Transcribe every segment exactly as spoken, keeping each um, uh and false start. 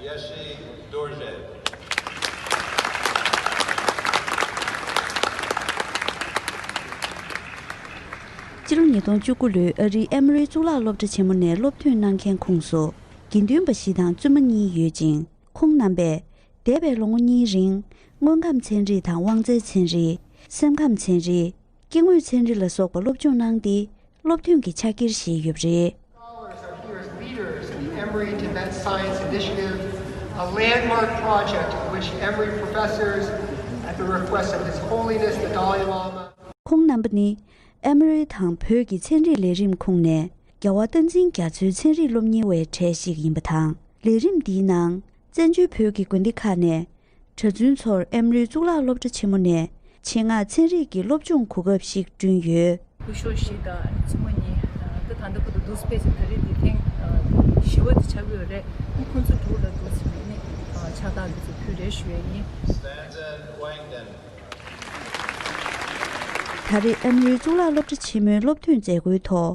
Yashi Dorje. སྤྱི་ལོ་ཉིས་སྟོང་བཅུ་དགུ་ལོའི་ཨ་རིའི་ཨེ་མོ་རི་གཙུག་ལག་སློབ་གྲྭ་ཆེན་མོ་ནས་སློབ་ཐོན་གནང་མཁན་ཁོངས་སུ་དགེ་འདུན་པ་བཞི་དང་བཙུན་མ་གཉིས་ཡོད་ཅིང་། ཁོང་རྣམ་པས་འདས་པའི་ལོ་ངོ་གཉིས་རིང་དངོས་ཁམས་ཚན་རིག་དང་དབང་རྩའི་ཚན་རིག་སེམས་ཁམས་ཚན་རིག་སྐྱེ་དངོས་ཚན་རིག་ལ་སོགས་པ་སློབ་སྦྱོང་གནང་སྟེ། སློབ་ཐོན་གྱི་ཕྱག་འཁྱེར་བཞེས་ཡོད་པ་རེད། Scholars are here as leaders in the Emory Tibet Science Initiative, a landmark project in which Emory professors, at the request of His Holiness the Dalai Lama, ཁོང་རྣམ་པ་ནི་ཨེ་མོ་རི་དང་བོད་ཀྱི་ཚན་རིག་ལས་རིམ་ཁོངས་ནས་རྒྱལ་བ་བསྟན་འཛིན་རྒྱ་མཚོའི་ཚན་རིག་སློབ་གཉེར་བའི་གྲས་ཤིག་ཡིན་པ་དང་། ལས་རིམ་འདིའི་ནང་བཙན་བྱོལ་བོད་ཀྱི་དགོན་སྡེ་ཁག་ནས་གྲྭ་བཙུན་ཚོར་ཨེ་མོ་རི་གཙུག་ལག་སློབ་གྲྭ་ཆེན་མོ་ནས་ཆེད་མངགས་ཚན་རིག་གི་སློབ་སྦྱོང་གོ་སྐབས་ཤིག་བསྐྲུན་ཡོད། སྐུ་ཞབས་བཞི་དང་བཙུན་མ་གཉིས། ད་ད་ལྟ་བར་དུ་འདུག་སྤེལ་ཚེ་ད་རེས་འདི་ཐེངས་བཞི་པ་དེ་ཆགས་ཀྱི་ཡོད་རེད། ཁོང་ཚོ་དྲུག་ལ་འདུག་ཟེར་ནས་ནི་ཕྱག་རྟགས་འདི་ཚོ་ཕུལ་རེད་ཞུ་ཡས་ཡིན། ད་རེས་ཨེ་མོ་རི་གཙུག་ལག་སློབ་གྲྭ་ཆེན་མོའི་སློབ་ཐོན་མཛད་སྒོའི་ཐོག་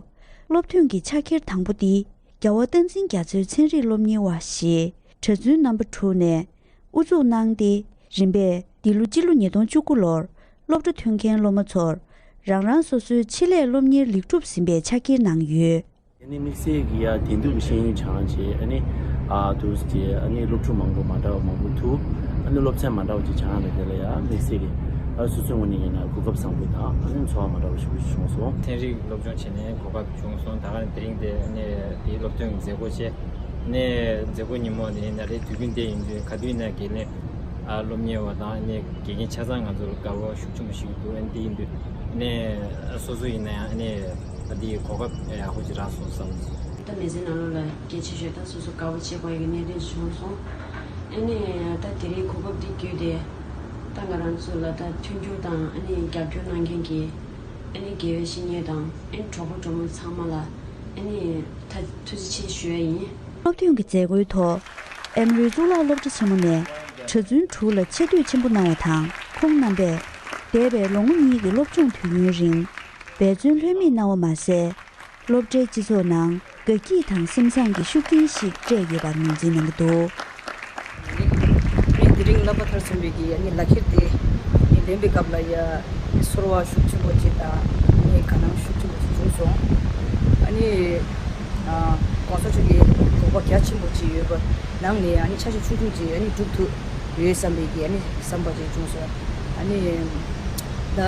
སློབ་ཐོན་གྱི་ཕྱག་འཁྱེར་དང་པོ་འདི་རྒྱལ་བ་བསྟན་འཛིན་རྒྱ་མཚོའི་ཚན་རིག་སློབ་གཉེར་བ་ཞེས་གྲྭ་བཙུན་རྣམ་པ་དྲུག་ནས་དབུ་འཛུགས་གནང་སྟེ། རིམ་པས་འདི་ལོ་སྤྱི་ལོ་ཉིས་སྟོང་བཅུ་དགུ་ལོར་སློབ་གྲྭ་ཐོན་མཁན་སློབ་མ་ཚོར་རང་རང་སོ་སོའི་ཆེད་ལས་སློབ་གཉེར་ལེགས་གྲུབ་ཟིན་པའི་ཕྱག་འཁྱེར་གནང་ཡོད། ཨ་ནི་དམིགས་བསལ་གྱི་ཡ་དེང་དུས་ཀྱི་ཤེས་ཡོན་སྦྱང་བྱས། ཨ་ནི་ཨ་དུས་ཀྱི་ཨ་ནི་སློབ་ཕྲུག་མང་པོ་མ་འདྲ་བ་མང་པོ་ཐུག་ཨ་ནི་སློབ་ཚན་མ་འདྲ་བ་ཅིག་སྦྱང་ཡ་ལ་དེ་ལ་ཡ་དམིགས་བསལ་གྱི་ཨ་སོ་སོའི་ངོས་ནས་ཡིན་ན་གོ་སྐབས་བཟང་པོ་དང་ཨ་ནི་ཚོར་བ་མ་འདྲ་བ་ཞིག་བྱུང་སོང་། ཚན་རིག་སློབ་སྦྱོང་བྱས་ནས་གོ་སྐབས་བྱུང་སོང་། ད་ག་ནས་དེ་རིང་དེ་ཨ་ནི་དེའི་སློབ་ཐོན་གྱི་མཛད་སྒོ་བྱས་ནས་མཛད་སྒོ་ཉིན་མོ་དེ་ཡིན་ན་རེད། དུས་རྒྱུན་དེ་ཡིན་དུས་ག་དུས་ཡིན་ན་དགེ་ལས་ཨ་སློབ་གཉེར་བ་དང་ཨ་ནི་དགེ་རྒན་ཆ་ཚང་ང་ཚོར་དགའ་བོ་ཤུགས་ཆེན་པོ་ཞིག་འདུག་ཨ་ནི་དེ་ཡིན་དུས་ཨ་ནི་སོ་སོ་ཡིན་ན་ཡང་ཨ་ནི། ད་འདི་གོ་སྐབས་ཡག་པོ་ཅིག་རག་སོང་བསམ། ད་མི་ཚེ་ནང་ལོགས་ལ་སྐད་ཆ་ཤོད་ད་སོ་སོ་དགའ་པོ་བྱེད་དགོས་ཡོད་གནད་དོན་བྱུང་སོང་། ཨ་ནི་ད་དེ་རིང་གོ་སྐབས་འདི་བརྒྱུད་དེ་ད་ང་རང་ཚོ་ལ་ད་མཐུན་འགྱུར་དང་ཨ་ནི་རྒྱབ་སྐྱོར་གནང་མཁན་གྱི་ཨ་ནི་དགེ་བའི་བཤེས་གཉེན་དང་ཨ་ནི་གྲོགས་པོ་གྲོགས་མོ་ཚང་མ་ལ་ཨ་ནི་ད་ཐུགས་རྗེ་ཆེ་ཞུ་ཡ་ཡིན། སློབ་ཐོན་གྱི་མཛད་སྒོའི་ཐོག་ཨེ་མོ་རི་གཙུག་ལག་སློབ་གྲྭ་ཆེན་མོ་ནས་གྲྭ་བཙུན་དྲུག་ལ་ཆེ་བསྟོད་ཆེན་པོ་གནང་བ་དང་། ཁོང་རྣམ་པས་འདས་པའི་ལོ་ངོ་གཉིས་ཀྱི་སློབ་སྦྱོང་དུས་ཡུན་རིང་འབད་བརྩོན་ལྷོད་མེད་གནང་བ་མ་ཟད། སློབ་གྲྭའི་སྤྱི་ཚོགས་ནང་དགའ་སྐྱིད་དང་སེམས་བཟང་གི་ཤུགས་རྐྱེན་ཞིག་སྤྲད་ཡོད་པར་ངོས་འཛིན་གནང་གི་འདུག་ངས་དེ་རིང་བསླབ་པ་མཐར་སོན་པའི་གི་ཨ་ནི་ལག་ཁྱེར་དེ་ངས་ལེན་པའི་སྐབས་ལ་ཡ་ཚོར་བ་ཤུགས་ཆེན་པོ་ཅིག་དང་ཨ་ནི་དགའ་སྣང་ཤུགས་ཆེན་པོ་ཅིག་བྱུང་སོང་། ཨ་ནི་ཨ་གོང་ས་མཆོག་གི་དགོངས་པ་རྒྱ་ཆེན་པོ་ཅིག་ཡོད་པ་ནང་ནས་ཨ་ནི་ཆ་ཤས་ཆུང་ཆུང་ཅིག་ཨ་ནི་སྒྲུབ་ཐུབ་ཡོད་བསམ་པའི་གི་ཨ་ནི་བསམ་པ་ཅིག་བྱུང་སོང་། ཨ་ནི་ད་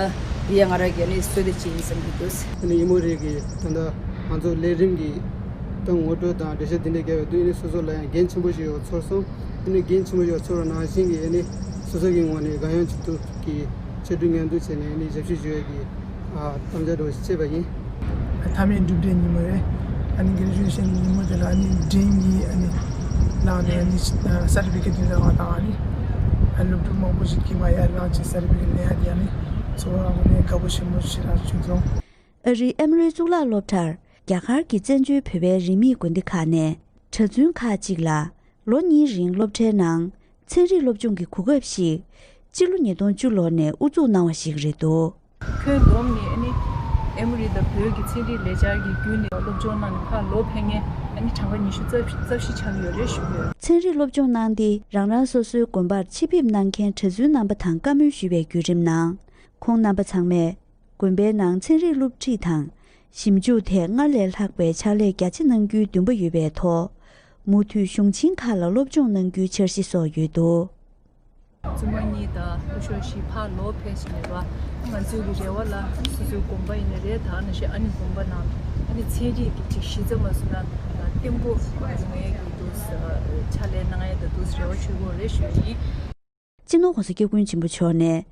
འདི་ཡ་ང་རང་གི་ཨ་ནི་བསོད་བདེ་ཅིག་ཡིན་བསམ་གྱི་འདུག་ཨ་ནི་ཨེ་མོ་རི་གི་ད་ལྟ་ང་ཚོ་ལས་རིམ་གྱི་ད་ངོ་སྤྲོད་དང་འགྲེལ་བཤད་འདི་འདྲ་བརྒྱབ་པའི་དུས་ཨ་ནི་སོ་སོ་ལ་ཡང་འགན་ཆེན་པོ་ཞིག་ཡོད་པ་ཚོར་སོང་། ཨ་ནི་འགན་ཆེན་པོ་ཞིག་ཡོད་པ་ཚོར་བ་ནང་བཞིན་གྱི་ཨ་ནི་སོ་སོ་གི་ངོས་ནས་གང་ཡོང་བྱེད་ཐུབ་ཀྱི་ཆེད་དུ་མཉམ་དུ་བྱས་ནས་ཨ་ནི་ཞབས་ཞུ་ཞུ་ཡ་གི་ཨ་དམ་བཅའ་འདྲ་བོ་ཞིག་བྱས་པ་ཡིན། མཐའ་མའི་གྲུབ་འབྲས་ཉིན་མོ་རེད། ཨ་ནི་གྷེ་རེ་ཇུ་ཨེ་ཤན་ཉིན་མོ་དེ་ལ་ཨ་ནི་འབྲིང་གི་ཨ་ནི་བླངས་ནས་ཨ་ནི་སར་ཊི་ཕི་ཀེཊ་འདི་བླངས་པ་དང་ཨ་ནི་ཨ་སློབ་ཕྲུག་མང་པོ་ཞིག་གིས་མ་ཡར་ལངས་བྱས་སར་ཊི་ཕི་ཀེཊ་ལེན་ཡ་དེ་ཨ་ནི་ཚོར་བ་ངོ་ནས་དགའ་པོ་ཞེ་པོ་ཞེ་དྲག་བྱུང་སོང་། ཨ་རིའི་ཨེ་མོ་རི་གཙུག་ལག་སློབ་གྲྭར་རྒྱ་གར་གྱི་བཙན་བྱོལ་བོད་པའི་རིས་མེད་དགོན་སྡེ་ཁག་ནས་གྲྭ་བཙུན་ཁག་ཅིག་ལ་ལོ་གཉིས་རིང་སློབ་གྲྭའི་ནང་ཚན་རིག་སློབ་སྦྱོང་གི་གོ་སྐབས་ཤིག་སྤྱི་ལོ་ཉིས་སྟོང་བཅུ་ལོ་ནས་དབུ་འཛུགས་གནང་བ་ཞིག་རེད་འདུག་ཁྱོན་བསྡོམས་ནས་ཨ་ནི་ཨེ་མོ་རི་དང་བོད་ཀྱི་ཚན་རིག་ལས་འཆར་གྱི་བརྒྱུད་ནས་སློབ་སྦྱོང་གནང་ནས་ཕར་ལོག་ཕེབས་མཁན་ཨ་ནི་གྲངས་ཀ་ཉི་ཤུ་རྩ་བཞི་ཆགས་ཡོད་རེད་ཞུ་གི་ཡོད། ཚན་རིག་སློབ་སྦྱོང་གནང་སྟེ་རང་རང་སོ་སོའི་དགོན་པར་ཆེད་ཕེབས་གནང་མཁན་གྲྭ་བཙུན་རྣམ་པ་དང་བཀའ་མོལ་ཞུས་པའི་བརྒྱུད་རིམ་ནང་། ཁོང་རྣམ་པ་ཚང་མས་དགོན་པའི་ནང་ཚན་རིག་སློབ་ཁྲིད་དང་ཞིབ་འཇུག་ཐད་སྔར་ལས་ལྷག་པའི་ཕྱག་ལས་རྒྱ་ཆེ་གནང་རྒྱུའི་འདུན་པ་ཡོད་པའི་ཐོག་མུ་མཐུད་གཞུང་ཆེན་ཁག་ལ་སློབ་སྦྱོང་གནང་རྒྱུའི་འཆར་གཞི་སོགས་ཡོད་འདུག་བཙུན་མ་གཉིས་དང་སྐུ་ཞབས་བཞི་ཕར་ལོག་ཕེབས་ཕྱིན་ནས་པ། ང་ཚོའི་གི་རེ་བ་ལ་སོ་སོའི་དགོན་པ་ཡིན་ན་རེད། ད་ནང་བཞིན་ཨ་ནི་དགོན་པ་ནང་ཨ་ནི་ཚན་རིག་གི་ཅིག་གཞི་རྩ་མ་བཟུང་ན་བརྟན་པོ་ཡོང་ཡས་ཀྱི་འདུག་ཕྱག་ལས་གནང་ཡས་ད་འདུག་རེ་བ་ཆེན་པོ་རེད་ཞུ་ཡིན། སྤྱི་ནོར་༸གོང་ས་༸སྐྱབས་མགོན་ཆེན་པོ་མཆོག་ནས་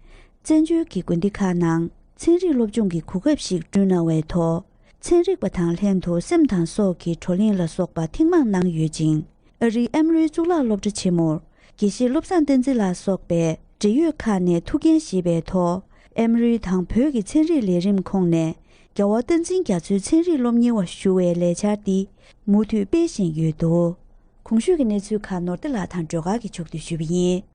བཙན་བྱོལ་གྱི་དགོན་སྡེ་ཁག་ནང་ཚན་རིག་སློབ་སྦྱོང་གི་གོ་སྐབས་ཤིག་བསྐྲུན་གནང་བའི་ཐོག་ཚན་རིག་པ་དང་ལྷན་དུ་སེམས་དང་སྲོག་གི་བགྲོ་གླེང་ལ་སོགས་པ་ཐེངས་མང་གནང་ཡོད་ཅིང་། ཨ་རིའི་ཨེ་མོ་རི་གཙུག་ལག་སློབ་གྲྭ་ཆེན་མོར་དགེ་བཤེས་བློ་བཟང་བསྟན་འཛིན་ལགས་སོགས་པའི་འབྲེལ་ཡོད་ཁག་ནས་ཐུགས་འགན་བཞེས་པའི་ཐོག་ཨེ་མོ་རི་དང་བོད་ཀྱི་ཚན་རིག་ལས་རིམ་ཁོངས་ནས་རྒྱལ་བ་བསྟན་འཛིན་རྒྱ་མཚོའི་ཚན་རིག་སློབ་གཉེར་བ་ཞུ་བའི་ལས་འཆར་འདི་མུ་མཐུད་སྤེལ་བཞིན་ཡོད་འདུག་གོང་ཞུས་ཀྱི་གནས་ཚུལ་ཁག་ནོར་བདེ་ལགས་དང་སྒྲོལ་དཀར་གྱིས་ཕྱོགས་བསྡུས་ཞུས་པ་ཡིན།